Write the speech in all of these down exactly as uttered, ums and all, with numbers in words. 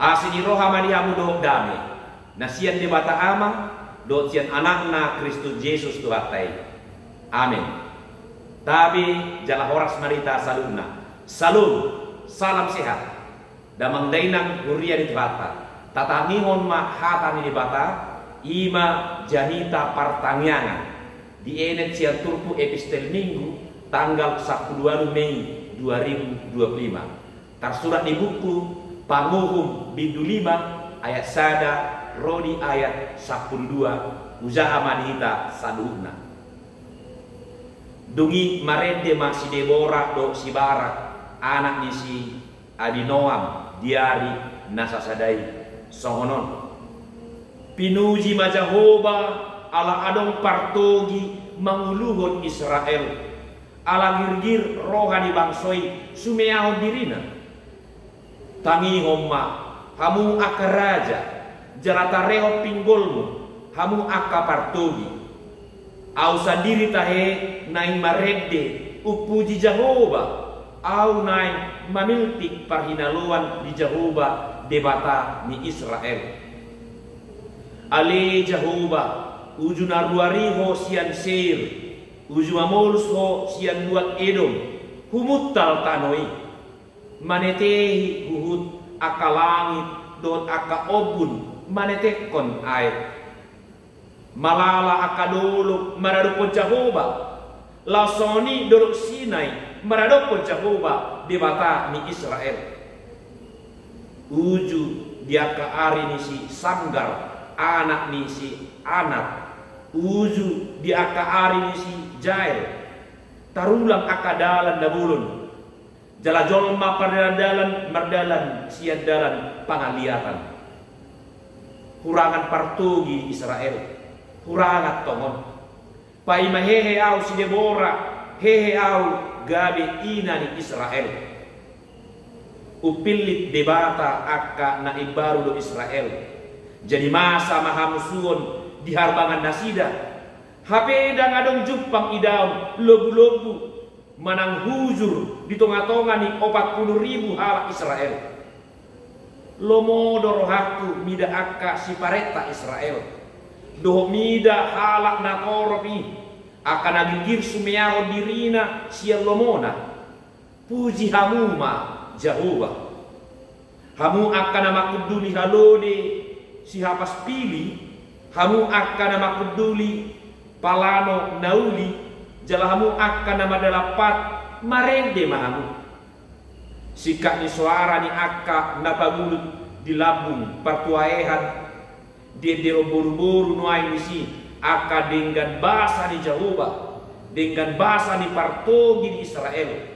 Asi ni roha ma di hamu dohot dame, na sian Debata Ama, dohot sian Anakna Kristus Jesus Tuhanta i. Amen. Tabe jala horas ma di hita saluhutna. Syalom, salam sehat. Damang dainang huria ni Tuhanta, tatangihon ma hata ni Debata, i ma janita partangiangan. Dienet sian turpuk Epistel Minggu, tanggal sampulu ualu Mei dua ribu dua puluh lima. Tarsurat di buku Panguhum bindu lima ayat sada ro di ayat sampulu dua, hujaha ma di hita saluhutna. Dung i marende ma si Debora dohot si Barak, anak ni si Abinoam, di ari na sasada i, songon on: Pinuji ma Jahowa ala adong partogi manguluhon Israel, ala girgir roha ni bangso i sumeahon dirina. Tangihon ma, hamu angka raja, jala tarehon pinggolmu, hamu angka partogi. Ahu sandiri tahe naeng marende, umpuji Jahowa, ahu naeng mamiltik parhinaloan di Jahowa, Debata ni Israel. Ale Jahowa, uju na ruar i Ho sian Seir, uju mamolus Ho sian luat Edom, humuntal tano i. Manetehi huhut angka langit dohot angka ombun manetekkon aek. Malala angka dolok maradophon Jahowa, laos songon i dolok Sinai maradophon Jahowa, Debata ni Israel. Uju di angka ari ni si Samgar, anak ni si Anat, uju di angka ari ni si Jael, tarulang angka dalan na bolon. Jala jolma pardalan-dalan mardalan sian dalan pangaliatan. Hurangan partogi Israel, hurangan tongon. Paima hehe ahu si Debora, hehe ahu gabe ina ni Israel. Umpillit Debata angka na imbaru do Israel. Jadi masa ma hamusuon di harbangan nasida. Hape ndang adong jumpang idaon lombu-lombu manang hujur di tonga-tonga ni opat pulu ribu halak Israel. Lomo do rohangku mida angka siparenta Israel, dohot mida halak na torop i, angka na girgir sumeahon dirina sian lomona. Puji hamu ma Jahowa. Hamu angka na mangkunduli halode sihapas pili, hamu angka na mangkunduli palano na uli, jala hamu angka na mardalampati, marende ma hamu. Singkat ni soara ni angka na pagulut di lambung partuaean, dienderon boru-boru nuaeng disi angka denggan basa ni Jahowa, denggan basa ni partogi ni Israel.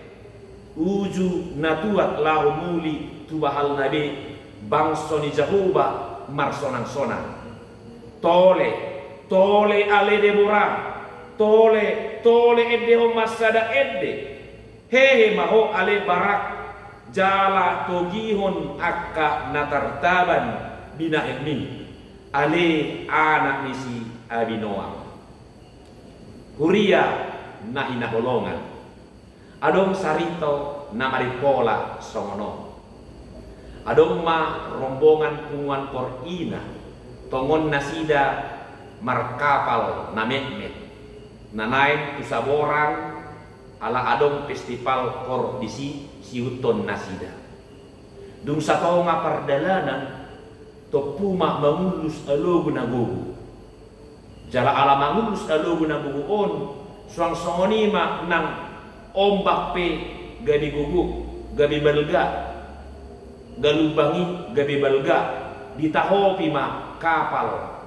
Uju na tuat laho muli tu bahalna be bangso ni Jahowa marsonang-sonang. Tole, tole ale Debora, tole, tole endehon ma sada ende. Hehe ma ho ale Barak, jala togihon angka na tartaban binahenmi, ale anak ni si Abinoam. Huria na hinaholongan. Adong sarito na marimpola songon on. Adong ma rombongan punguan Kor ina, tongon nasida markapal na metmet, na naeng tu saborang, ala adong festival Kor disi, sihuthon nasida. Dung satonga pardalanan, tompu ma mangullus alogo na gogo. Jala ala mangullus alogo na gogo on, suang songon i ma nang ombak pe gabe gogo, gabe balga, galumbang i gabe balga, ditahopi ma kapal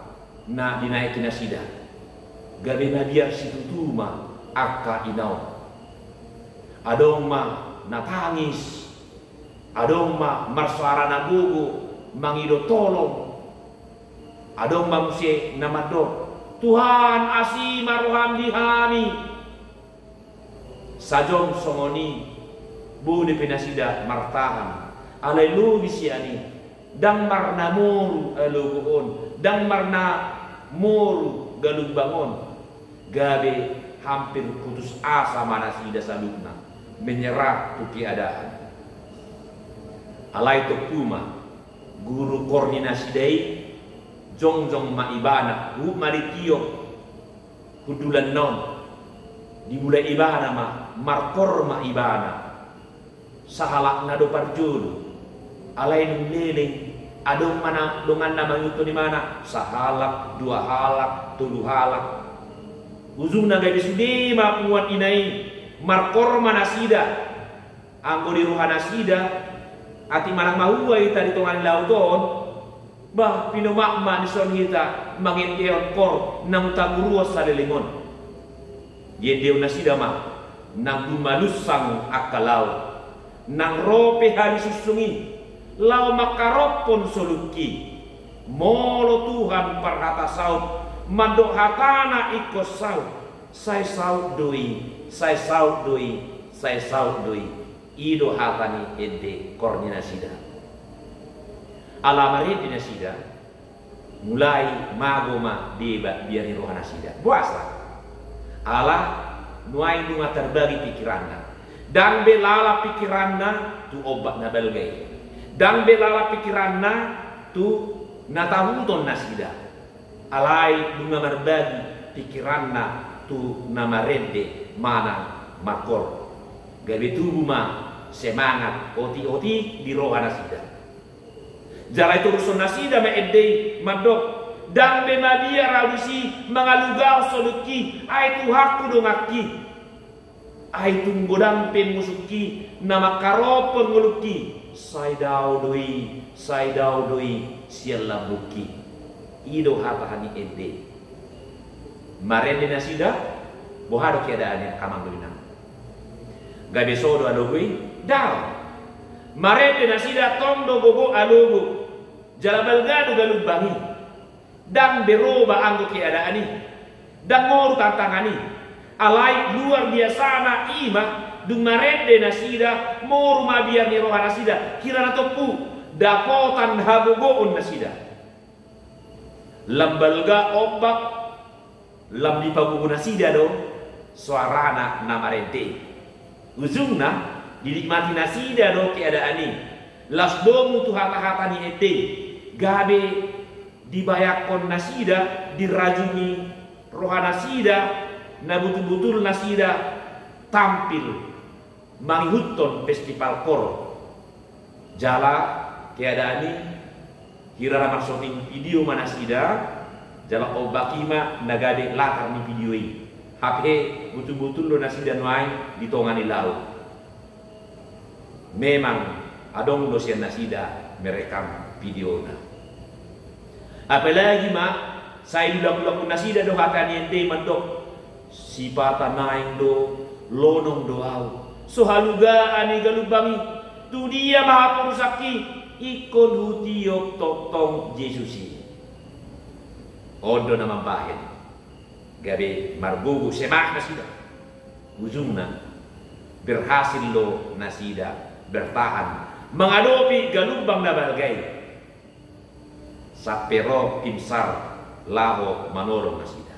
na dinaeki nasida. Gabe mabiar situtu ma angka ina on. Adong ma na tangis, adong ma marsoara na gogo mangido tolong, adong ma muse na mandok, Tuhan, asi ma roham di hami. Sajon songon i, boi dope nasida martahan. Alai lobi sian i, ndang marnamoru alogo on, ndang marnamoru galumbang on. Gabe hampir putus asa ma nasida saluhutna, menyerah tu keadaan. Alai tompu ma, Guru kor ni nasida i, jongjong ma ibana, huhut ma ditiop hundulanna on. Dimulai ibana ma, markor ma ibana. Sahalakna do parjolo. Alai dung leleng, adong ma na donganna mangihuthon ibana, sahalak, dua halak, tolu halak. Ujungna gabe sude ma punguan ina i, markor ma nasida. Anggo di roha nasida, atik manang mahua hita di tonga ni laut on, bah, pinomat ma dison hita mangendehon kor naung taguruhon saleleng on. Diendehon nasida ma, nang dung malunsang angka laut, nang ro pe hali sungsung i, laho mangkarophon soluki. Molo Tuhan parhata saut, mandok hatana ingkon saut, sai saut do i, sai saut do i, sai saut do i. I do hata ni ende kor ni nasida. Ala marende nasida, mulai mago ma deba biar ni roha nasida. Boasa? Ala nuaeng nunga tarbagi pikiranna. Ndang be lalap pikiranna tu ombak na balga i. Ndang be lalap pikiranna tu na tahuton nasida. Alai nunga marbagi pikiranna tu na marende manang markor. Gabe tubu ma semangat otik-otik di roha nasida. Jala itorushon nasida ma ende i mandok, ndang be mabiar ahu disi mangalugahon soluki, ai Tuhanku donganki. Ai tung godang pe musukki na mangkarophon ngolungki, sai dao do i, sai dao do i sian lambungki. I do hata ni ende. Marende nasida, boha do keadaan i, angka amang dohot inang? Gabe so do alogo i? Dao. Marende nasida tong do gogo alogo. Jala balga do galumbang i. Ndang be roba anggo keadaan i. Ndang moru tantangan i. Alai luar biasana i ma, dung marende nasida, moru ma biar ni roha nasida, hira na tompu, dapotan hagogoon nasida. Lam balga ombak, lam dipagogo nasida do soarana na marende i. Ujungna, dinikmati nasida do keadaan i. Las domu tu hata-hata ni ende i. Gabe dibayangkon nasida, dirajumi roha nasida, na butul-butul nasida tampil mangihuthon festival kor. Jala keadaan i, hira na marsoting video ma nasida, jala ombak i ma na gabe latar ni video i. Hape butul-butul do nasida nuaeng di tonga ni laut. Memang adong do sian nasida merekam videona. Apalagi ma, sai diulang-ulang nasida do hata ni ende i mandok, sipata naeng do, lonong do ahu. So halugaan i galumbang i, tu dia ma haporusangki, ingkon hutiop tongtong Jesus i. On do na mambahen. Gabe margogo semangat nasida. Ujungna, berhasil do nasida bertahan mangadopi galumbang na balga i. Sampe ro tim sar laho manolong nasida.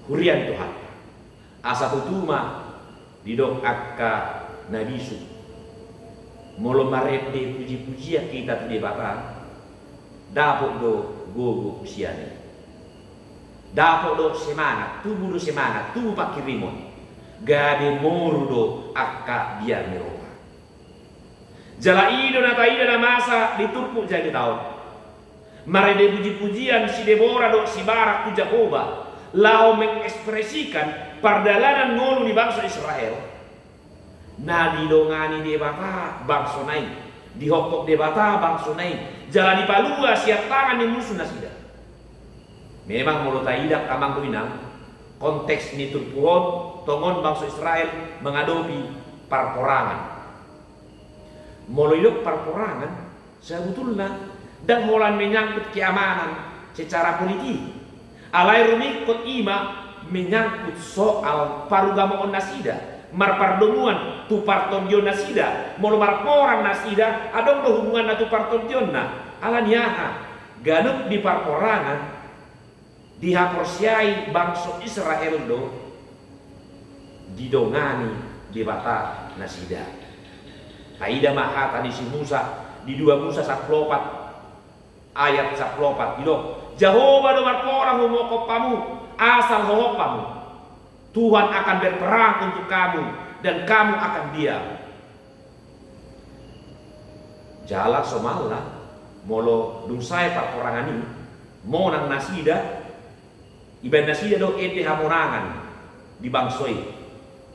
Huria ni Tuhanta. Asa tutu ma didok angka na bisuk. Molo marende puji-pujian hita tu Debata, dapot do gogo sian i. Dapot do semangat, tubu do semangat, tubu pangkirimon. Gabe moru do angka biar ni roha. Jala i do na taida na masa di turpuk jamita on. Marende puji-pujian si Debora dohot si Barak tu Jahowa, laho mengekspresikan pardalanan ngolu ni bangso Israel. Na didongani Debata bangsona i, dihophop Debata bangsona i, jala dipalua sian tangan ni musu nasida. Memang molo taida, angka amang dohot inang, konteks ni turpuk on, tongon bangso Israel mangadopi parporangan. Molo didok parporangan, sabotulna ndang holan menyangkut keamanan secara politik. Alai rumingkot i ma menyangkut soal parugamoon nasida, marpardomuan tu partondion nasida. Molo marporang nasida, adong do hubunganna tu partondionna. Ala ni aha? Ganup di parporangan dihaporseai bangso Israel do didongani Debata nasida. Taida ma hata ni si Musa, Di dua Musa sampulu opat ayat sampulu opat didok, Jahowa do marporang humongkop hamu, asal hohom hamu. Tuhan akan berperang untuk kamu, dan kamu akan diam. Jala somalna, molo dung sae parporangan i, monang nasida, ibaen nasida do ende hamonangan di bangso i.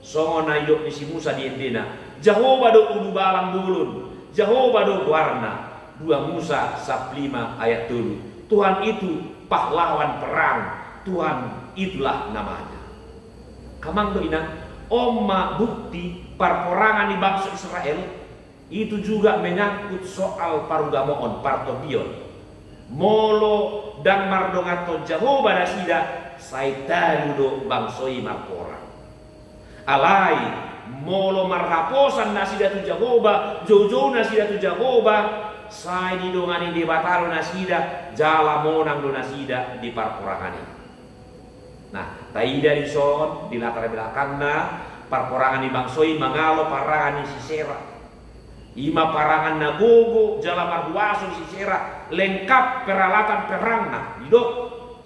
Songon na idok ni si Musa di endena, Jahowa do ulubalang bolon, Jahowa do goarna. Dua Musa sampulu lima ayat tolu. Tuhan itu pahlawan perang, Tuhan itulah namanya. Amang dohot inang, on ma bukti parporangan ni bangso Israel. Itu juga menyangkut soal parugamoon, partondion. Molo ndang mardonganhon Jahowa nasida, sai talu do bangso i marporang. Alai, molo marhaposan nasida tu Jahowa, joujou nasida tu Jahowa, sai didongani Debata do nasida, jala monang do nasida di parporangan i. Nah, taida dison di latar belakangna, parporangan ni bangso i mangalo parangan ni Sisera. I ma parangan na gogo jala marhuaso ni Sisera, lengkap peralatan perangna, didok,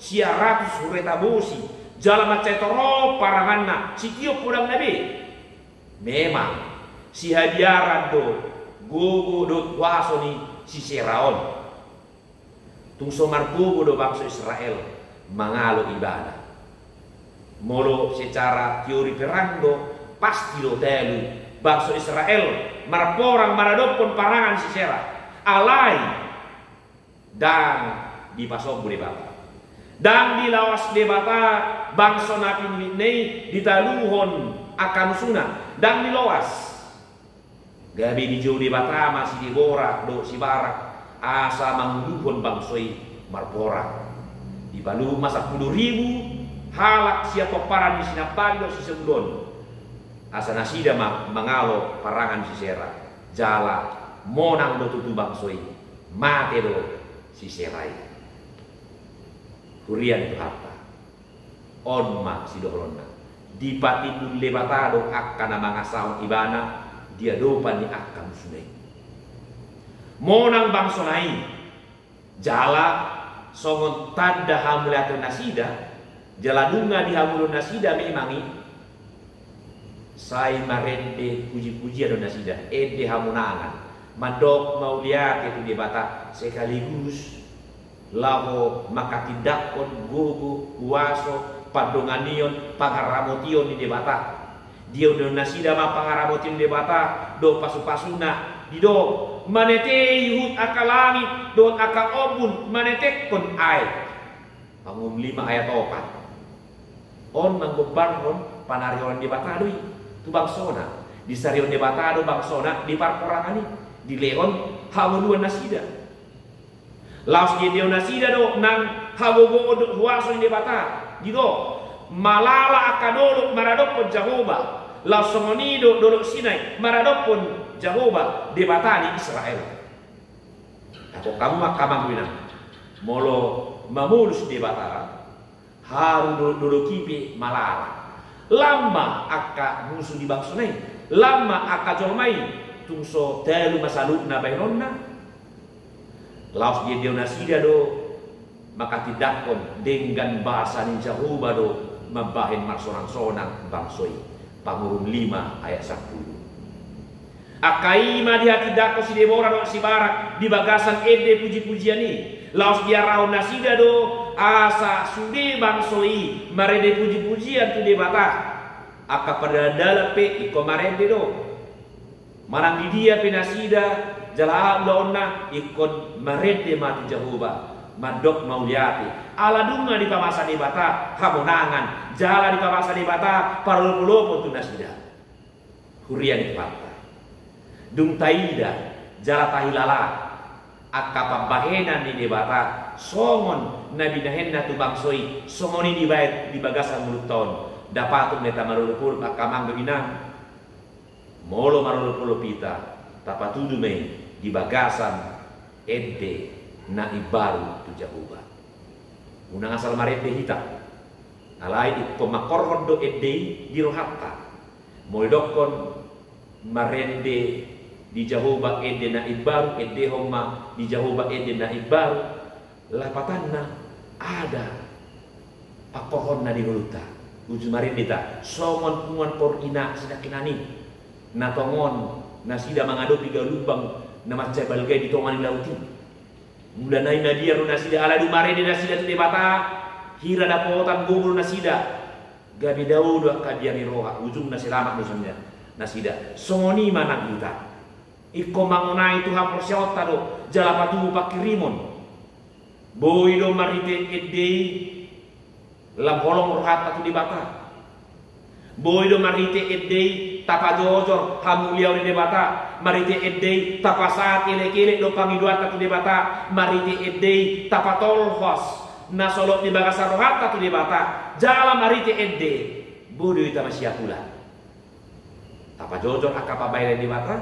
sia ratus hureta bosi, jala mansai torop paranganna, sitiop podangna be. Memang, sihabiaran do gogo dohot huaso ni Sisera on. Tung so margogo do bangso Israel mangalo ibana. Molo secara teori perang do, pasti do talu bangso Israel marporang maradophon parangan Sisera. Alai, ndang dipasombu Debata. Ndang diloas Debata bangso na pinillitna i ditaluhon angka musuna. Ndang diloas. Gabe dijou Debata ma si Debora dohot si Barak, asa manguluhon bangso i marporang. Dipaluhut ma sampulu ribu halak sian pomparan ni si Naptali dohot si Sebulon. Asa nasida ma mangalo parangan ni Sisera. Jala monang do tutu bangso i. Mate do Sisera i. Huria ni Tuhanta. On ma sidohononna. Dipatimbul Debata do angka na mangasahon ibana di adopan ni angka musuna i. Monang bangsona i. Jala songon tanda hamuliateon nasida, jala nunga dihamulion nasida memang i, sai marende puji-pujian do nasida, ende hamonangan, mandok mauliate tu Debata sekaligus laho manghatindanghon gogo, huaso, pandonganion, pangharamotion ni Debata. Diondol nasida ma pangharamotion ni Debata dohot pasu-pasuna, didok, manetei huhut angka langit dohot angka ombun manetekkon aek. Pangurung lima ayat opat. On manggombarhon panarihon Debata do i tu bangsona. Disarihon Debata do bangsona di parporangan i, dilehon hangoluan nasida. Laos diendeon nasida do nang hagogoon dohot huaso ni Debata. Didok, malala angka dolok maradophon Jahowa. Laos songon i do dolok Sinai maradophon Jahowa, Debata ni Israel. Tangkok hamu ma angka amang dohot inang. Molo mamolus Debata, haru do-, dolok i pe malala. Lam ma angka musu ni bangsona i, lam ma angka jolma i, tung so talu ma saluhutna bahenonna. Laos diendeon nasida do manghatindanghon denggan basa ni Jahowa do mambahen marsonang-sonang bangso i. Pangurung lima ayat sampulu. Angka i ma dihatindanghon si Debora dohot si Barak di bagasan ende puji-pujian i. Laos diarahon nasida do asa sude bangso i marende puji-pujian tu Debata. Angka pardalan-dalan pe ingkon marende do. Manang di dia pe nasida, jala aha ulaonna, ingkon marende ma tu Jahowa, mandok mauliate. Ala nunga dipamasa Debata hamonangan, jala dipamasa Debata parolopolopon tu nasida. Huria ni Tuhanta. Dung taida, jala tahilala angka pambahenan ni Debata, songon na binahenna tu bangso i, songon i dibahen di bagasan ngolunta on. Nda patut ma hita marolopolop angka amang dohot inang. Molo marolopolop hita, tapatudu ma i di bagasan ende na imbaru tu Jahowa. Unang asal marende hita. Alai ingkon mangkorhon do ende i di rohanta. Molo didokhon marende Di Jahowa ende na imbaru, endehon ma di Jahowa ende na imbaru. Lapatanna, ada pangkorhonna di ngolunta. Uju marende hita songon punguan pongki na sinangkinan i, na tongon nasida mangadopi galumbang na mansai balga i di tonga ni laut i. Mulana i mabiar do nasida ala dung marende nasida tu Debata, hira dapotan gogo do nasida. Gabe dao do angka biar ni roha, ujungna selamat do songon i nasida. Songon i ma nang hita. Ingkon mangonai tu haporseaonta do jala patubu pangkirimon. Boi do marhite ende i lam holong rohanta tu Debata. Boi do marhite ende i tapajojor hamuliaon ni Debata, marhite ende i tapasahat elekelek do pangidoanta tu Debata, marhite ende i tapatolhas na solot di bagasan rohanta tu Debata, jala marhite ende boi do hita masiapulan. Tapajojor angka pambahenan ni Debata,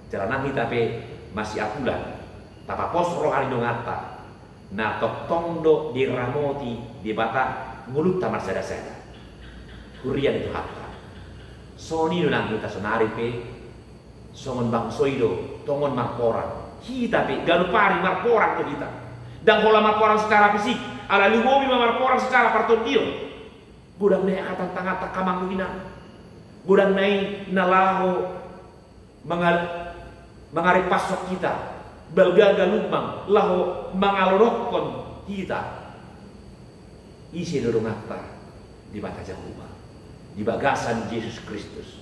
jala nang hita pe masiapulan, tapapos roha ni donganta, na tongtong do diramoti Debata ngolunta marsadasada. Huria ni Tuhanta. Songon i do nang hita saonari pe, songon bangso i do tongon marporang. Hita pe ganup ari marporang do hita. Ndang holan marporang secara fisik, ala lumobi ma marporang secara partondion. Godang na i angka tantanganta, angka amang inang. Godang na i na laho mangal-, mangaripashon hita, balga galumbang laho mangalonokkon hita. Ise do donganta? Debata Jahowa di bagasan Jesus Kristus.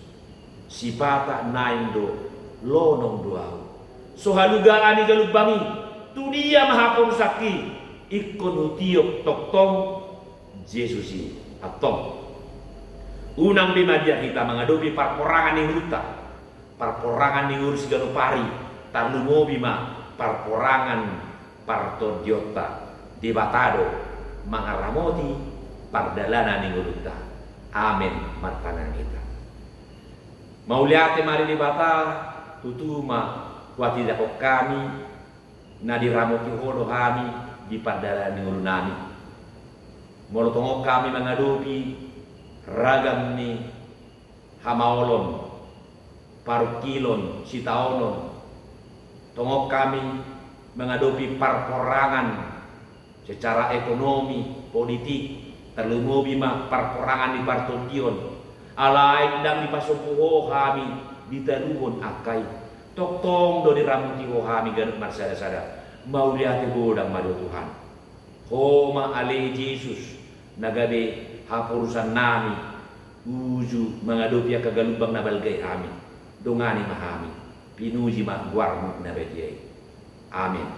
Sipata naeng do, lonong do ahu. So halugaan ni galumbang i, tu dia ma haporusangki? Ingkon hutiop tongtong Jesus i antong. Unang be mabiar hita mangadopi parporangan ni ngolunta, parporangan ni ngolu siganup ari, tarlumobi ma parporangan partondionta. Debata do mangaramoti pardalanan ni ngolunta. Amen. Martangiang hita. Mauliate ma di Debata, tutu ma huhatindangkon hami, na diramoti Ho do hami di pardalanan ni ngolunami. Molo tongon hami mangadopi ragam ni hamaolon, parungkilon, sitaonon, tongon hami mangadopi parporangan secara ekonomi, politik, tarlumobi ma parporangan ni partondion. Alai ndang dipasombu Ho hami ditaruhon angka i. Tongtong do diramoti Ho hami ganup marsadasada. Mauliate godang ma di Ho Tuhan. Ho ma ale Jesus na gabe haporusannami uju mangadopi angka galumbang na balga i hami. Dongani ma hami. Pinuji ma goarmu na badia i. Amen.